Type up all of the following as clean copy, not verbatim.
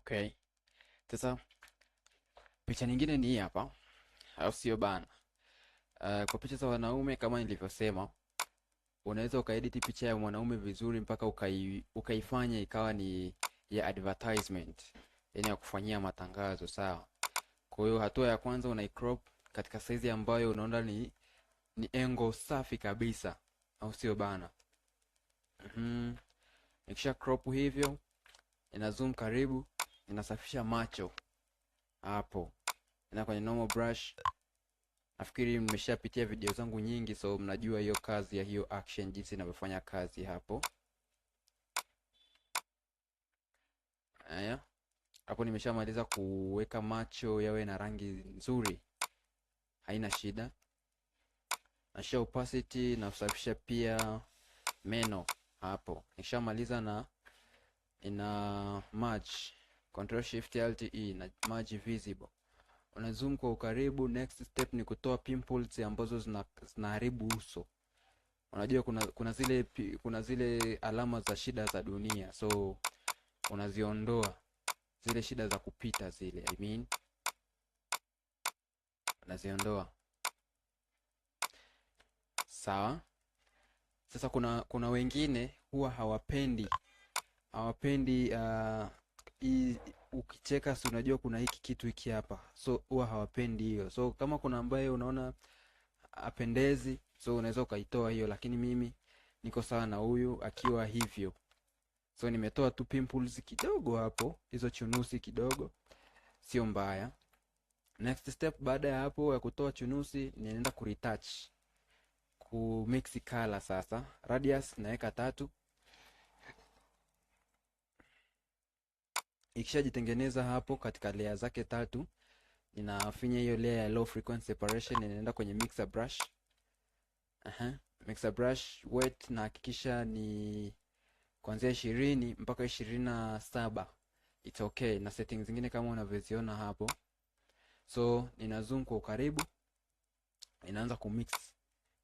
Okay. Sasa picha nyingine ni hii hapa, au sio bana? Kwa picha za wanaume kama nilivyosema, unaweza ukaedit picha ya mwanaume vizuri mpaka ukaifanya ikawa ni ya advertisement, yani ya kufanyia matangazo, sawa. Kwa hiyo hatua ya kwanza unaicrop katika size ambayo unaona ni angle safi kabisa, au sio bana? Nikisha crop hivyo, ina zoom karibu, inasafisha macho hapo. Ina kwenye normal brush. Nafikiri mmeshapitia video zangu nyingi, so mnajua hiyo kazi ya hiyo action jinsi inavyofanya kazi hapo. Haya, hapo nimeshamaliza kuweka macho yawe na rangi nzuri, haina shida. Nasha opacity na kusafisha pia meno hapo. Nikishamaliza na ina merge, Control Shift Alt E na merge visible. Una zoom kwa ukaribu. Next step ni kutoa pimples ambazo zinaharibu uso. Unajua kuna zile alama za shida za dunia, so unaziondoa zile shida za kupita zile, unaziondoa. Sawa. Sasa kuna wengine huwa hawapendi ukicheka, si unajua kuna hiki kitu hiki hapa, so huwa hawapendi hiyo. So kama kuna ambaye unaona apendezi, so unaweza ukaitoa hiyo, lakini mimi niko sawa na huyu akiwa hivyo. So nimetoa tu pimples kidogo hapo, hizo chunusi kidogo, sio mbaya. Next step baada ya hapo ya kutoa chunusi, ninaenda kuretouch, ku mix color. Sasa radius naweka 3. Ikishajitengeneza hapo katika layer zake 3, ninafinya hiyo layer ya low frequency separation, ninaenda kwenye mixer brush. Mixer brush wet, na hakikisha ni kuanzia 20 mpaka 27. It's okay, na settings zingine kama unavyoziona hapo. So nina zoom kwa ukaribu, ninaanza kumix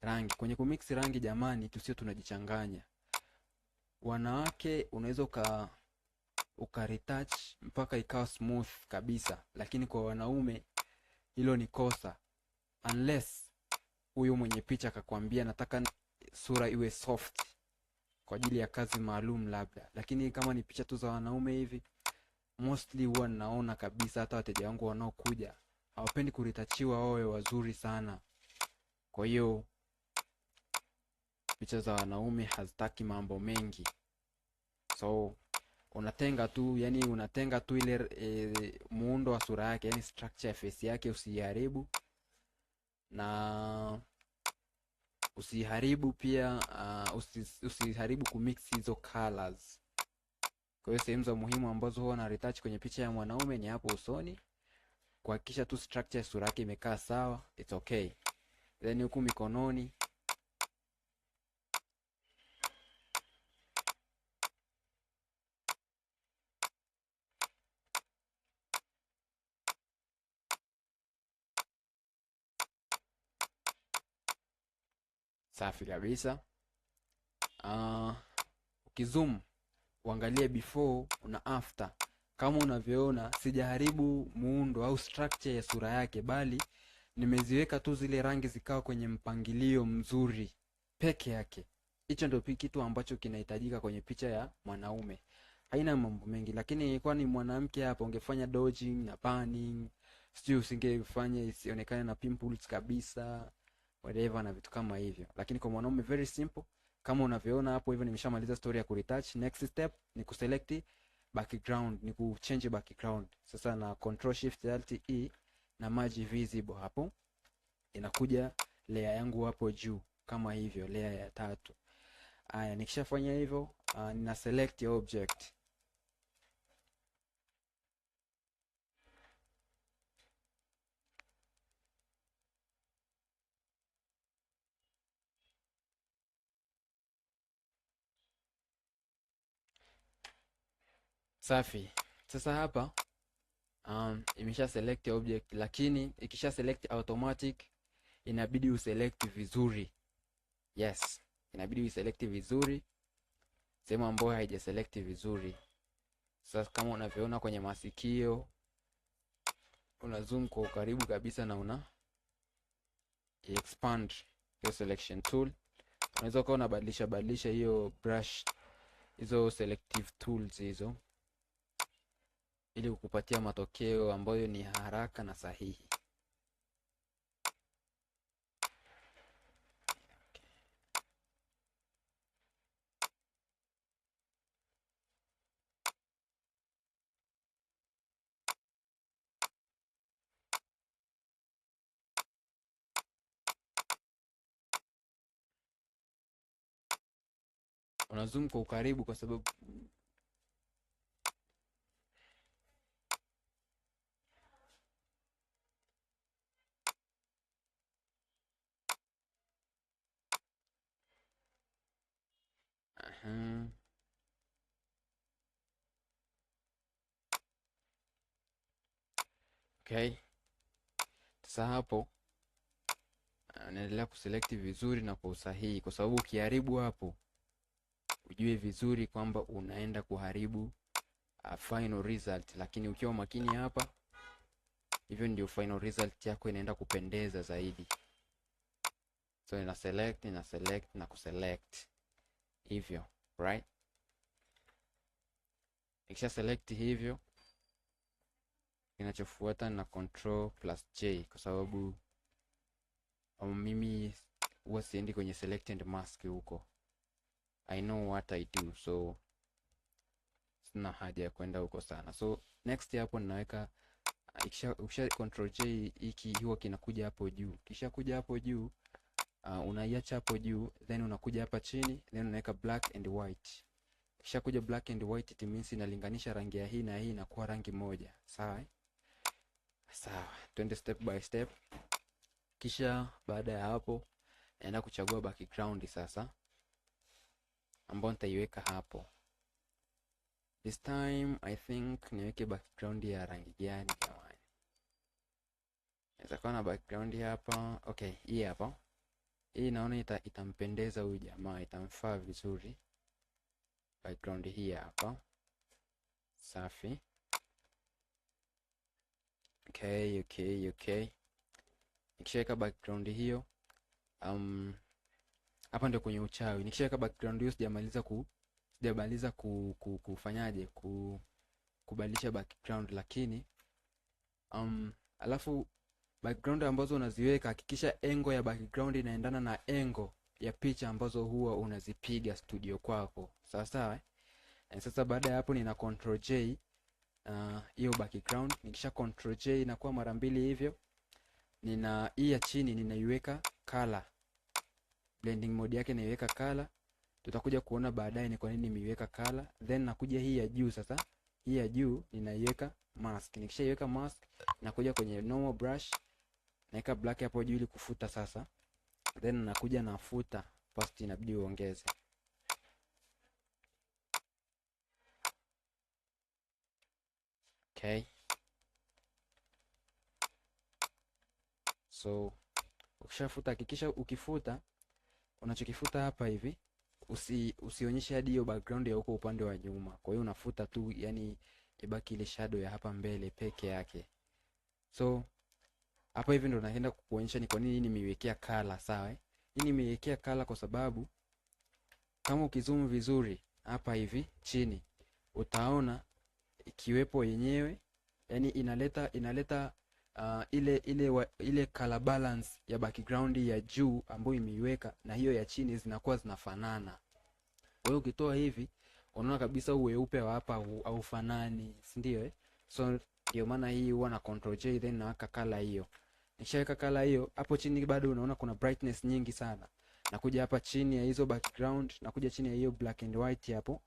rangi. Kwenye kumix rangi jamani, tusio tunajichanganya. Wanawake unaweza uka retouch mpaka ikawa smooth kabisa, lakini kwa wanaume hilo ni kosa, unless huyu mwenye picha akakwambia nataka sura iwe soft kwa ajili ya kazi maalum labda. Lakini kama ni picha tu za wanaume hivi, mostly huwa naona kabisa hata wateja wangu wanaokuja hawapendi kuritachiwa wawe wazuri sana. Kwa hiyo picha za wanaume hazitaki mambo mengi, so unatenga tu, yani unatenga tu ile muundo wa sura yake, yani structure ya face yake usiharibu, na usiharibu pia, usiharibu kumix hizo colors. Kwa hiyo sehemu za muhimu ambazo huwa na retouch kwenye picha ya mwanaume ni hapo usoni, kuhakikisha tu structure ya sura yake imekaa sawa, it's okay. Then huku mikononi safi kabisa. Ukizoom uangalie before na after. Kama unavyoona sijaharibu muundo au structure ya sura yake, bali nimeziweka tu zile rangi zikawa kwenye mpangilio mzuri peke yake. Hicho ndio kitu ambacho kinahitajika kwenye picha ya mwanaume. Haina mambo mengi, lakini ingekuwa ni mwanamke hapo ungefanya dodging na panning, sijui usingefanya isionekane na pimples kabisa, whatever na vitu kama hivyo. Lakini kwa mwanaume very simple. Kama unavyoona hapo hivyo, nimeshamaliza story ya kuretouch. Next step ni kuselect background, ni kuchange background. Sasa na Control Shift Alt E na merge visible hapo, inakuja layer yangu hapo juu kama hivyo, layer ya 3. Haya, nikishafanya hivyo, nina select object. Safi. Sasa hapa imesha select object, lakini ikisha select automatic inabidi uselect vizuri. Yes, inabidi uselect vizuri sehemu ambayo haija select vizuri. Sasa kama unavyoona kwenye masikio, una zoom kwa ukaribu kabisa na una expand hiyo selection tool. Unaweza ukawa unabadilisha badilisha hiyo brush, hizo selective tools hizo, ili kukupatia matokeo ambayo ni haraka na sahihi. Una zoom kwa ukaribu kwa sababu okay. Sasa hapo unaendelea kuselect vizuri na kwa usahihi, kwa sababu ukiharibu hapo ujue vizuri kwamba unaenda kuharibu final result. Lakini ukiwa makini hapa, hivyo ndio final result yako inaenda kupendeza zaidi. So ina select, ina select na kuselect hivyo, right? Ikisha select hivyo, kinachofuata na control plus J, kwa sababu mimi huwa siendi kwenye select and mask huko. I know what I do, so sina haja ya kwenda huko sana. So next hapo ninaweka, ukisha control J hiki huwa kinakuja hapo juu. Kisha kuja hapo juu, unaiacha hapo juu, then unakuja hapa chini, then unaweka black and white. Kisha kuja black and white, it means inalinganisha rangi ya hii na hii inakuwa rangi moja. Sawa? Sawa, twende step by step. Kisha baada ya hapo naenda kuchagua background sasa, ambayo nitaiweka hapo. This time I think niweke background ya rangi gani jamani? Naweza kuwa na background hapa. Okay, hii hapa. Hii naona itampendeza huyu jamaa, itamfaa vizuri. Background hii hapa. Safi. Okay, okay, okay. Nikishaweka background hiyo, hapa ndio kwenye uchawi. Nikishaweka background hiyo sijamaliza kufanyaje, kubadilisha background, lakini alafu background ambazo unaziweka hakikisha angle ya background inaendana na angle ya picha ambazo huwa unazipiga studio kwako. Sawa sawa, eh? Sasa baada ya hapo nina control J hiyo background. Nikisha control J inakuwa mara mbili hivyo. Nina hii ya chini ninaiweka color. Blending mode yake naiweka color. Tutakuja kuona baadaye ni kwa nini nimeiweka color. Then nakuja hii ya juu sasa. Hii ya juu ninaiweka mask. Nikishaiweka mask nakuja kwenye normal brush, naweka black hapo juu ili kufuta sasa. Then nakuja nafuta, opacity inabidi uongeze. Okay. So ukishafuta hakikisha ukifuta unachokifuta hapa hivi usionyeshe hadi hiyo background ya huko upande wa nyuma. Kwa hiyo unafuta tu, yani ibaki ile shadow ya hapa mbele peke yake. So hapa hivi ndo naenda kukuonyesha ni kwa nini nimeiwekea color, sawa eh? Hii nimeiwekea color kwa sababu kama ukizoom vizuri hapa hivi chini utaona ikiwepo yenyewe, yani inaleta ile color balance ya background ya juu ambayo imeiweka na hiyo ya chini zinakuwa zinafanana. Kwa hiyo ukitoa hivi unaona kabisa uweupe wa hapa haufanani, si ndio eh? So ndio maana hii huwa na control J then naweka color hiyo. Nikishaweka color hiyo hapo chini bado unaona kuna brightness nyingi sana. Nakuja hapa chini ya hizo background, nakuja chini ya hiyo black and white hapo,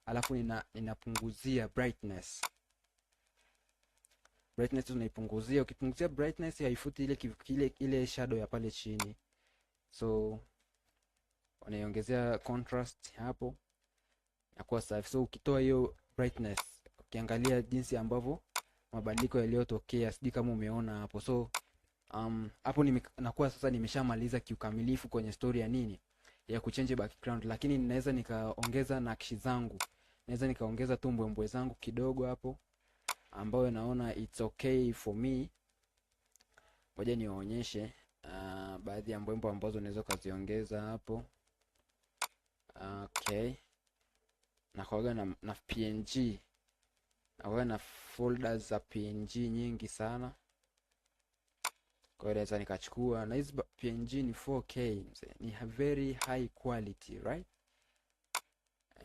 alafu ninapunguzia brightness. Brightness tunaipunguzia. Ukipunguzia brightness haifuti ile shadow ya pale chini. So unaiongezea contrast hapo inakuwa safi. So ukitoa hiyo brightness, ukiangalia jinsi ambavyo mabadiliko yaliyotokea, sijui kama umeona hapo. So hapo nakuwa sasa nimeshamaliza kiukamilifu kwenye story ya nini ya kuchange background, lakini ninaweza nikaongeza nakshi zangu. Naweza nikaongeza tu mbwembwe zangu kidogo hapo ambayo naona it's okay for me. Ngoja niwaonyeshe baadhi ya mbwembwe ambazo unaweza kuziongeza hapo. Okay, na kwa na PNG, na na folders za PNG nyingi sana. Kwa hiyo naweza nikachukua, na hizi PNG ni 4K mzee, ni very high quality, right?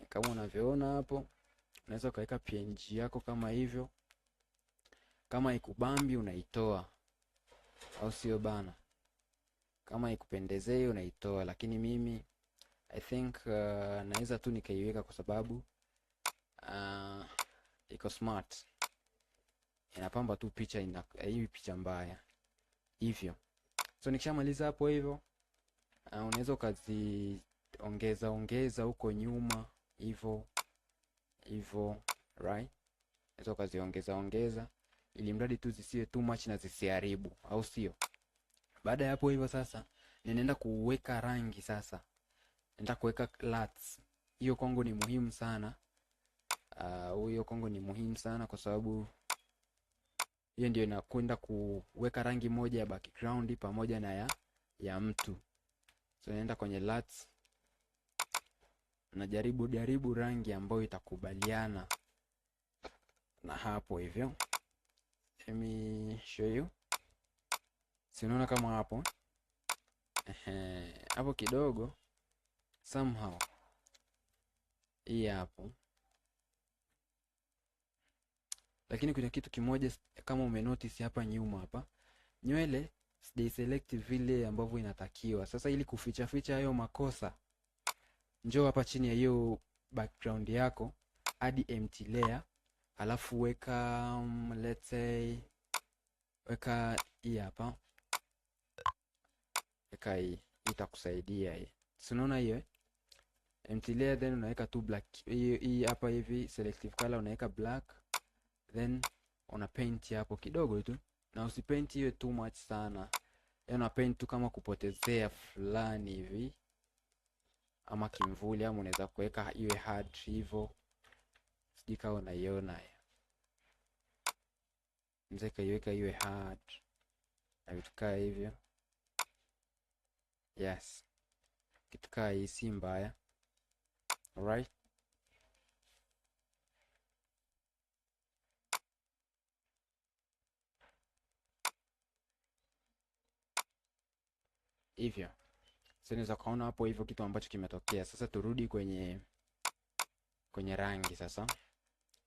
Kama unavyoona hapo, unaweza ukaweka PNG yako kama hivyo. Kama ikubambi unaitoa, au sio bana? Kama ikupendezei unaitoa, lakini mimi I think naweza tu nikaiweka kwa sababu iko smart, inapamba tu picha, hii picha mbaya hivyo. So nikishamaliza hapo hivyo, unaweza ukaziongeza ongeza huko nyuma hivyo hivyo, right? Unaweza ukaziongeza ongeza ili mradi tu zisiwe too much na zisiharibu, au sio? Baada ya hapo hivyo sasa ninaenda kuweka rangi sasa. Nenda kuweka LUTs. Hiyo kwangu ni muhimu sana. Hiyo kwangu ni muhimu sana kwa sababu hiyo ndio inakwenda kuweka rangi moja ya background pamoja na ya mtu. So naenda kwenye LUTs, najaribu jaribu rangi ambayo itakubaliana na hapo hivyo. Let me show you. Si unaona kama hapo? Hapo kidogo somehow hii hapo. Lakini kuna kitu kimoja kama umenotice hapa nyuma hapa, nywele sijaiselect vile ambavyo inatakiwa. Sasa ili kuficha ficha hayo makosa, njoo hapa chini ya hiyo background yako, add empty layer, alafu weka let's say weka hii hapa, weka hii, itakusaidia hii. Si unaona hiyo empty layer, then unaweka tu black hii hapa hivi, selective color unaweka black, then una paint hapo kidogo tu, na usipaint iwe too much sana, yaani una paint tu kama kupotezea fulani hivi ama kimvuli, ama unaweza kuweka iwe hard hivyo. Sijui kama unaiona hiyo, mzee kaiweka iwe hard na vitu kaa hivyo. Yes, kitu kaa hii si mbaya. Alright, hivyo. So unaweza kuona hapo hivyo kitu ambacho kimetokea. Sasa turudi kwenye rangi sasa,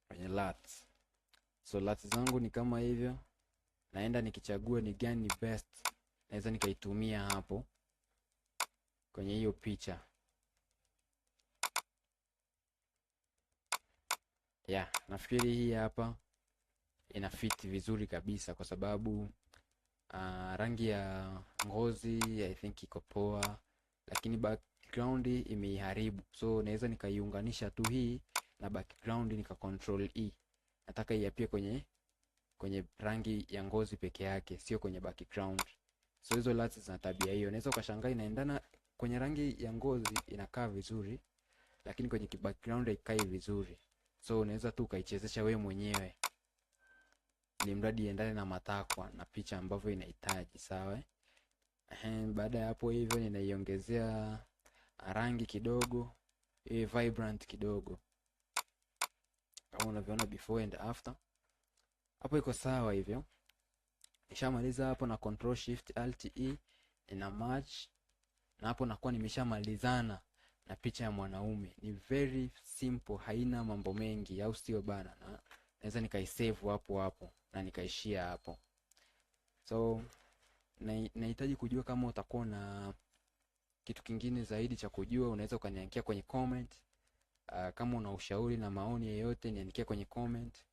kwenye LUTs. So LUTs zangu ni kama hivyo, naenda nikichagua ni gani best naweza nikaitumia hapo kwenye hiyo picha. Yeah, nafikiri hii hapa ina fit vizuri kabisa kwa sababu rangi ya ngozi I think iko poa, lakini background imeiharibu. So naweza nikaiunganisha tu hii na background, nika control E. Nataka iapie kwenye rangi ya ngozi peke yake, sio kwenye background. So hizo LUTs zina tabia hiyo. Unaweza ukashangaa inaendana kwenye rangi ya ngozi inakaa vizuri, lakini kwenye background haikai vizuri. So unaweza tu ukaichezesha wewe mwenyewe, ili mradi iendane na matakwa na picha ambavyo inahitaji, sawa? Baada ya hapo hivyo ninaiongezea rangi kidogo, iwe vibrant kidogo kama unavyoona before and after. Hapo iko sawa hivyo. Nishamaliza hapo na control shift alt E ina match, na hapo nakuwa nimeshamalizana na picha ya mwanaume. Ni very simple, haina mambo mengi, au sio bana? Na naweza nikaisave hapo hapo na nikaishia hapo. So nahitaji kujua kama utakuwa na kitu kingine zaidi cha kujua, unaweza ukaniandikia kwenye comment. Kama una ushauri na maoni yoyote niandikie kwenye comment.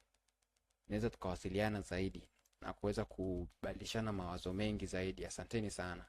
Naweza tukawasiliana zaidi na kuweza kubadilishana mawazo mengi zaidi. Asanteni sana.